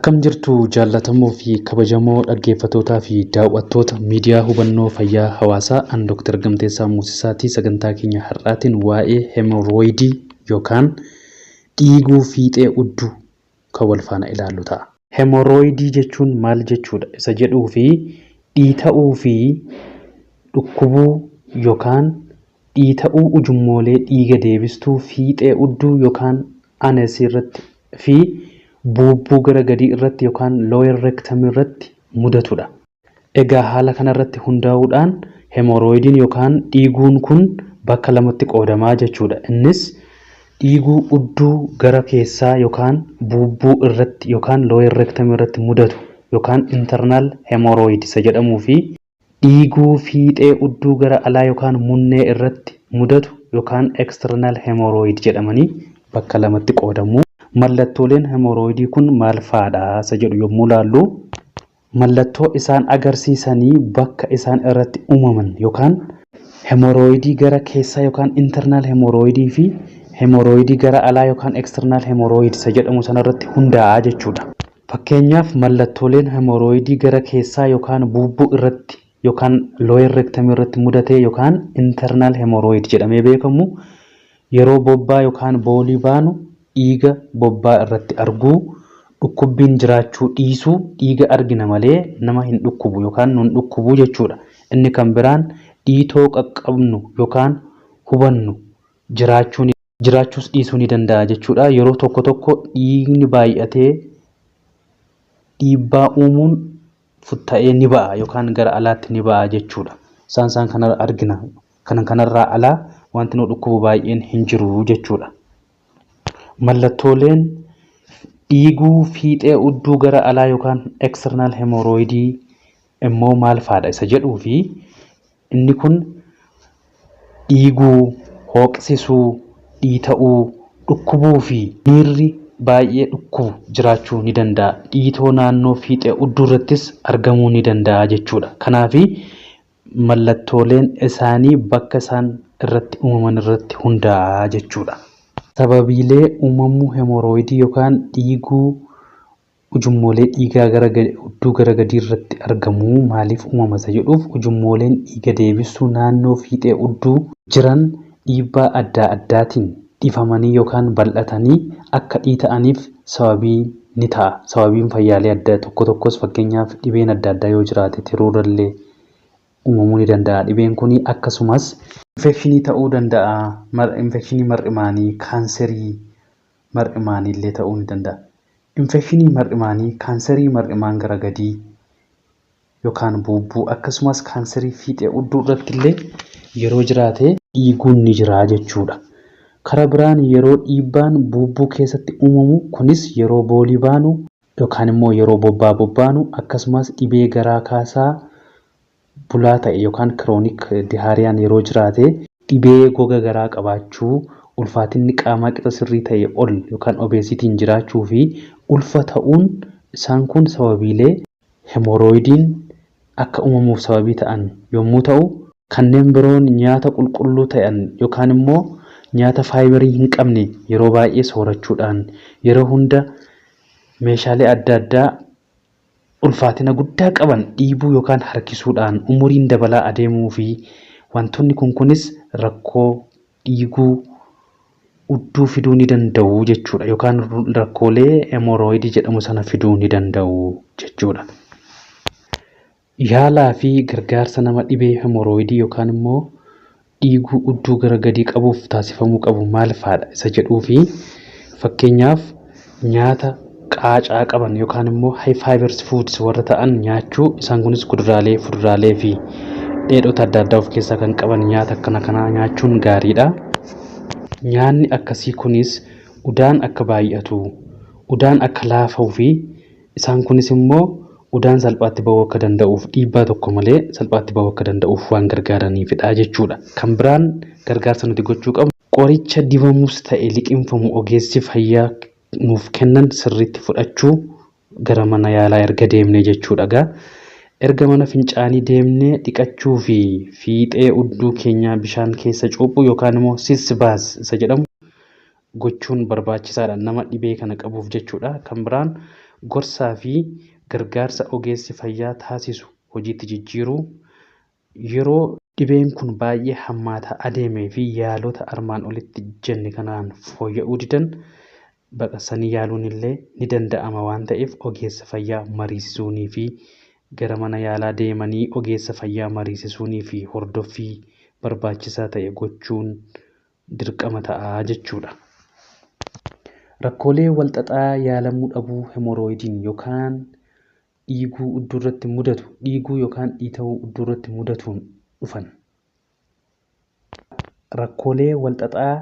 Akkam jirtu jaallatamoo fi kabajamoo dhaggeeffattootaa fi daawwattoota miidiyaa hubannoo fayyaa hawaasaa? An Dr. Gamteessaa Moosisaatii. Sagantaa keenya har'aatiin waa'ee hemorrhoidii yookaan dhiiguu fiixee udduu kan wal faana ilaallu ta'a. Hemorrhoidii jechuun maal jechuudha isa jedhuu fi dhiita'uu fi dhukkubuu yookaan dhiita'uu ujummoolee dhiiga deebistuu fiixee udduu yookaan anus irratti fi buubbuu gara gadii irratti yookaan lower rectum irratti mudatudha. Egaa haala kanarratti hundaa'uudhaan hemorrhoidiin yookaan dhiiguun kun bakka lamatti qoodamaa jechuudha. Innis dhiiguu udduu gara keessaa yookaan buubbuu irratti yookaan lower rectum irratti mudatu yookaan internal hemorrhoid isa jedhamuu fi dhiiguu fiixee udduu gara alaa yookaan munnee irratti mudatu yookaan external hemorrhoid jedhamanii bakka lamatti qoodamu. Mallattooleen hemorrhoidii kun maal fa'aadha isa jedhu yommuu laallu, mallattoo isaan agarsiisanii bakka isaan irratti uumaman yookaan hemorrhoidii gara keessaa yookaan internal hemorrhoidii fi hemorrhoidii gara alaa yookaan external hemorrhoid isa jedhamu sanarratti hundaa'a jechuudha. Fakkeenyaaf, mallattooleen hemorrhoidii gara keessaa yookaan buubbuu irratti yookaan lower rectum irratti mudate yookaan internal hemorrhoid jedhamee beekamu, yeroo bobbaa yookaan boolii baanu dhiiga bobbaa irratti arguu, dhukkubbiin jiraachuu dhiisuu, dhiiga argina malee nama hin dhukkubu yookaan nun dhukkubu jechuudha. Inni kan biraan dhiitoo qaqqabnu yookaan hubannu jiraachuu jiraachuus dhiisuu ni danda'a jechuudha. Yeroo tokko tokko dhiigni baay'atee dhiibbaa uumuun futta'ee ni ba'a yookaan gara alaatti ni ba'a jechuudha. Isaan kana argina. Kan kanarraa alaa wanti nu dhukkubu baay'een hin jiru jechuudha. Mallattooleen dhiiguu fiixee udduu gara alaa yookaan external hemorrhoidii immoo maal fa'aadha isa jedhuu fi inni kun dhiiguu, hooqsisuu, dhiita'uu, dhukkubuu fi miirri baay'ee dhukkubu jiraachuu ni danda'a. Dhiitoo naannoo fiixee udduu irrattis argamuu ni danda'a jechuudha. Kanaafi mallattooleen isaanii bakka isaan irratti uumaman irratti hundaa'a jechuudha. Sababiilee uumamuu hemorrhoidii yookaan dhiiguu ujummoolee dhiigaa gara udduu gara gadii irratti argamu maaliif uumama isa jedhuuf, ujummooleen dhiiga deebistuu naannoo fiixee udduu jiran dhiibbaa adda addaatiin dhifamanii yookaan bal'atanii akka dhiita'aniif sababii ni ta'a. Sababiin fayyaalee adda tokko tokkos, fakkeenyaaf dhibeen adda addaa yoo jiraate, tiruurallee uumamuu ni danda'a. Dhibeen kun akkasumas infekshinii ta'uu danda'a. Infekshinii mar'imaanii, kaanserii mar'imaanii illee ta'uu ni danda'a. Infekshinii mar'imaanii, kaanserii mar'imaan gara gadii yookaan buubbuu, akkasumas kaanserii fiixee udduu irratti illee yeroo jiraate dhiiguun ni jira jechuudha. Karaa biraan yeroo dhiibbaan buubbuu keessatti uumamu, kunis yeroo boolii baanu yookaan immoo yeroo bobbaa bobbaanu, akkasumas dhibee garaa kaasaa bulaa ta'e yookaan chronic diarrheaan yeroo jiraate, dhibee goga garaa qabaachuu, ulfaatinni qaamaa qixa sirrii ta'e ol yookaan obesityn jiraachuu fi ulfa ta'uun, isaan kun sababiilee hemorrhoidiin akka uumamuuf sababii ta'an yommuu ta'u, kanneen biroon nyaata qulqulluu ta'an yookaan immoo nyaata fiberii hin qabne yeroo baay'ee soorachuudhaan, yeroo hunda meeshaalee adda addaa ulfaatina guddaa qaban dhiibuu yookaan harkisuudhaan, umuriin dabalaa adeemuu fi wantoonni kun kunis rakkoo dhiiguu udduu fiduu ni danda'u jechuudha yookaan rakkoolee hemorrhoidii jedhamu sana fiduu ni danda'u jechuudha. Yaalaa fi gargaarsa nama dhibee hemorrhoidii yookaan immoo dhiiguu udduu gara gadii qabuuf taasifamuu qabu maal fa'aadha isa jedhuu fi fakkeenyaaf nyaata qaacaa qaban yookaan immoo high fibers foods warra ta'an nyaachuu. Isaan kunis kuduraalee, fuduraalee fi dheedhota adda addaa of keessaa kan qaban nyaata akkana kanaa nyaachuun gaariidha. Nyaanni akkasii kunis udaan akka baay'atu, udaan akka laafuu fi isaan kunis immoo udaan salphaatti bahuu akka danda'uuf, dhiibbaa tokko malee salphaatti bahuu akka danda'uuf waan gargaaraniifidha jechuudha. Kan biraan gargaarsa nuti gochuu qabnu, qoricha dibamus ta'e liqimfamu ogeessi fayyaa nuuf kennan sirriitti fudhachuu gara mana yaalaa erga deemnee jechuudha. Egaa erga mana fincaanii deemnee dhiqachuu fi fiixee udduu keenyaa bishaan keessa cuuphuu yookaan immoo sitz bath isa jedhamu gochuun barbaachisaadha nama dhibee kana qabuuf jechuudha. Kan biraan Gorsaa fi gargaarsa ogeessi fayyaa taasisu hojiitti jijjiiruu. Yeroo dhibeen kun baay'ee hammaataa adeemee fi yaalota armaan olitti jenne kanaan fooyya'uu didan baqaqsanii yaaluun illee ni danda'ama waan ta'eef ogeessa fayyaa mariisisuunii fi gara mana yaalaa deemanii ogeessa fayyaa mariisisuunii fi hordoffii barbaachisaa ta'e gochuun dirqama ta'a jechuudha. Rakkoolee walxaxaa yaalamuu dhabuu hemorooyidiin yookaan dhiiguu iddoorratti mudatu, dhiiguu yookaan dhiita'uu iddoorratti mudatuun dhufan. Rakkoolee walxaxaa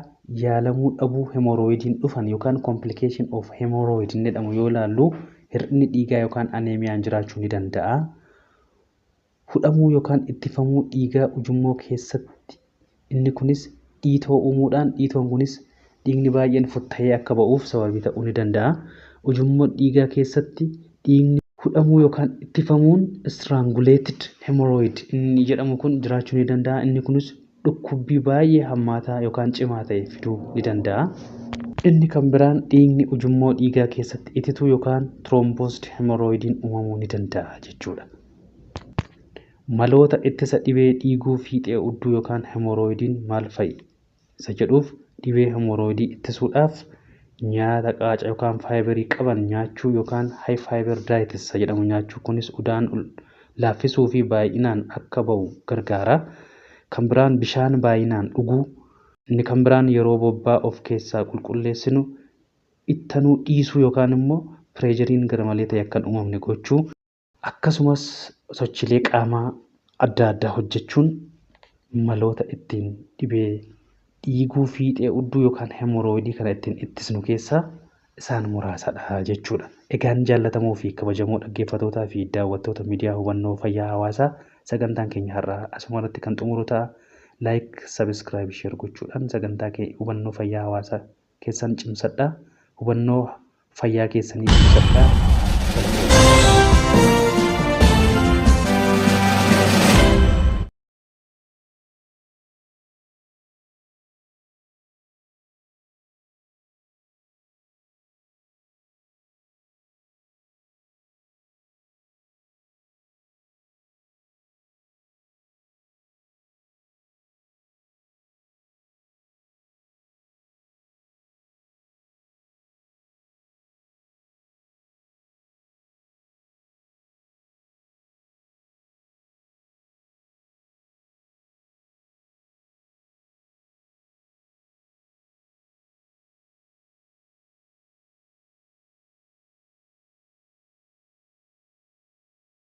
yaalamuu dhabuu hemorooyidiin dhufan yookaan complication of hemorrhoid inni jedhamu yoo ilaallu, hir'inni dhiigaa yookaan aneemiyaan jiraachuu ni danda'a. Hudhamuu yookaan ittifamuu dhiigaa ujummoo keessatti, inni kunis dhiitoo uumuudhaan dhiitoon kunis dhiigni baay'een futta'ee akka ba'uuf sababii ta'uu ni danda'a. Ujummoo dhiigaa keessatti dhiigni hudhamuu yookaan ittifamuun strangulated hemorrhoid inni jedhamu kun jiraachuu ni danda'a. Inni kunis dhukkubbii baay'ee hammaataa yookaan cimaa ta'e fiduu ni danda'a. Inni kan biraan dhiigni ujummoo dhiigaa keessatti itituu yookaan thrombosed hemorrhoidiin uumamuu ni danda'a jechuudha. Maloota ittisa dhibee dhiiguu fiixee udduu yookaan hemorrhoidiin maal fa'i? Isa jedhuuf, dhibee hemorrhoidii ittisuudhaaf nyaata qaaca yookaan faayibarii qaban nyaachuu yookaan high fiber diet isa jedhamu nyaachuu, kunis udaan laaffisuu fi baay'inaan akka ba'u gargaara. Kan biraan bishaan baay'inaan dhuguu. Inni kan biraan yeroo bobbaa of keessaa qulqulleessinu ittanuu dhiisuu yookaan immoo pressureiin garmalee ta'e akka hin uumamne gochuu. Akkasumas sochiilee qaamaa adda addaa hojjechuun maloota ittiin dhibee dhiiguu fiixee udduu yookaan hemorrhoidii kana ittiin ittisnu keessaa isaan muraasadha jechuudha. Egaan jaallatamoo fi kabajamoo dhaggeeffattootaa fi daawwattoota miidiyaa hubannoo fayyaa hawaasaa, sagantaan keenya har'aa asuma irratti kan xumuru ta'a. Like, subscribe, share gochuudhaan sagantaa hubannoo fayyaa hawaasaa keessan cimsadhaa. Hubannoo fayyaa keessanii cimsadhaa.